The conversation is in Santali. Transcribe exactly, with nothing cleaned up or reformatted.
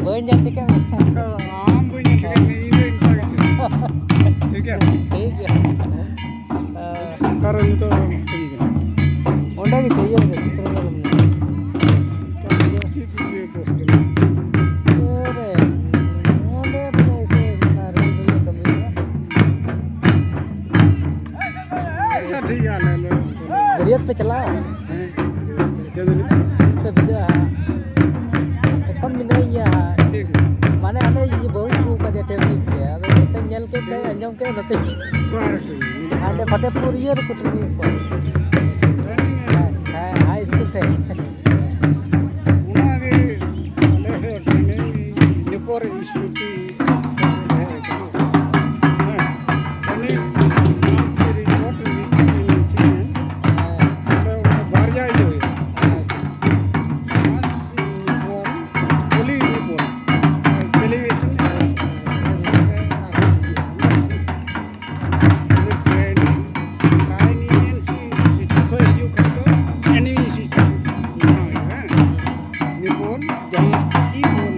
ᱵᱟᱹᱧ ᱧᱮᱞ ᱴᱷᱤᱠᱟ ᱢᱮᱭᱟ᱾ ᱟᱢ ᱵᱟᱹᱧ ᱧᱮᱞ ᱴᱷᱤᱠᱟ ᱢᱮᱭᱟ, ᱤᱧ ᱫᱚ ᱤᱱᱠᱟ ᱜᱮ ᱪᱮᱫ᱾ ᱴᱷᱤᱠ ᱜᱮᱭᱟ? ᱴᱷᱤᱠ ᱜᱮᱭᱟ᱾ ᱦᱮᱸ᱾ ᱚᱠᱟᱨᱮ ᱱᱤᱛᱚᱜ ᱤᱭᱟᱹ ᱠᱟᱱᱟ? ᱚᱸᱰᱮ ᱜᱮ ᱪᱚ, ᱤᱭᱟᱹ ᱨᱮ, ᱪᱤᱛᱨᱚᱱᱚᱜᱚᱨ ᱨᱮ ᱢᱮᱱᱟᱜᱼᱟ᱾ ᱪᱮᱫ ᱤᱭᱟᱹ ᱯᱳᱥᱴ ᱠᱟᱱᱟ? ᱤᱭᱟᱹ ᱨᱮ, ᱚᱸᱰᱮ ᱢᱟᱱᱮ ᱥᱮ ᱚᱱᱟ ᱨᱮᱞ ᱨᱮᱭᱟᱜ ᱠᱟᱹᱢᱤ ᱠᱟᱱᱟ᱾ ᱟᱪᱪᱷᱟ, ᱴᱷᱤᱠ ᱜᱮᱭᱟ, ᱟᱞᱮ ᱞᱮ ᱵᱟᱹᱨᱭᱟᱹᱛ ᱯᱮ ᱪᱟᱞᱟᱜᱼᱟ? ᱦᱮᱸ, ᱪᱮᱫ ᱞᱟᱹᱜᱤᱫ? ᱯᱮ ᱵᱤᱫᱟᱹᱜᱼᱟ᱾ ᱮᱠᱷᱚᱱ ᱢᱮᱱᱟᱹᱧ ᱜᱮᱭᱟ ᱦᱟᱸᱜ᱾ ᱴᱷᱤᱠ ᱜᱮᱭᱟ᱾ ᱢᱟᱱᱮ ᱟᱞᱮ ᱤᱭᱟᱹ ᱵᱟᱹᱦᱩᱧ ᱟᱹᱜᱩ ᱠᱟᱫᱮᱭᱟ ᱴᱨᱮᱱᱤᱝ ᱛᱮ᱾ ᱟᱫᱚ ᱱᱚᱛᱮᱧ ᱧᱮᱞ ᱠᱮᱫ ᱛᱮ, ᱟᱸᱡᱚᱢ ᱠᱮᱫ ᱱᱚᱛᱮᱧ ᱚᱠᱟᱨᱮ ᱴᱨᱮᱱᱤᱝ? ᱦᱟᱸᱰᱮ ᱯᱷᱟᱛᱮᱯᱩᱨ ᱤᱭᱟᱹ ᱨᱮᱠᱚ ᱴᱨᱮᱱᱤᱝ ᱮᱫ ᱠᱚᱣᱟ᱾ ᱴᱨᱮᱱᱤᱝ ᱮ? ᱦᱮᱸ, ᱦᱟᱭ ᱥᱠᱩᱞ ᱴᱷᱮᱱ᱾ ᱚᱱᱟᱜᱮ ᱟᱞᱮ ᱦᱚᱸ ᱴᱨᱮᱱᱤᱝ ᱤᱱᱟᱹ ᱯᱚᱨ ᱥᱠᱩᱴᱤ ᱛᱟᱦᱮᱸ ᱠᱟᱱᱟ᱾ ᱦᱮᱸ, ᱴᱨᱮᱱᱤᱝ ᱢᱟᱥ ᱨᱤᱯᱳᱨᱴ ᱨᱤᱯᱳᱨᱴ ᱤᱧ ᱤᱥᱤᱱᱟ᱾ ᱚᱸᱰᱮ ᱚᱱᱟ ᱵᱟᱨᱭᱟ ᱤᱭᱟᱹ ᱦᱩᱭᱩᱜᱼᱟ᱾ ᱢᱟᱥ ᱨᱤᱯᱳᱨᱴ ᱠᱷᱟᱹᱞᱤ ᱨᱤᱯᱳᱨᱴ ᱟᱨ ᱴᱮᱞᱤᱵᱷᱤᱥᱚᱱ ᱟᱨ ᱥᱴᱮᱥᱚᱱ ᱨᱮ ᱟᱨᱦᱚᱸ ᱦᱩᱭᱩᱜᱼᱟ᱾ ᱴᱨᱮᱱᱤᱝ, ᱴᱨᱮᱱᱤᱝ ᱥᱤ-, ᱥᱤᱴᱤ ᱠᱷᱚᱱ ᱦᱤᱡᱩᱜ ᱠᱷᱟᱱ ᱫᱚ ᱴᱨᱮᱱᱤᱝ ᱥᱤᱴᱤ ᱵᱮᱱᱟᱣ ᱦᱩᱭᱩᱜᱼᱟ, ᱦᱮᱸ᱾ ᱱᱤᱯᱚᱱ ᱡᱟᱦᱟᱸ ᱤᱯᱚᱱ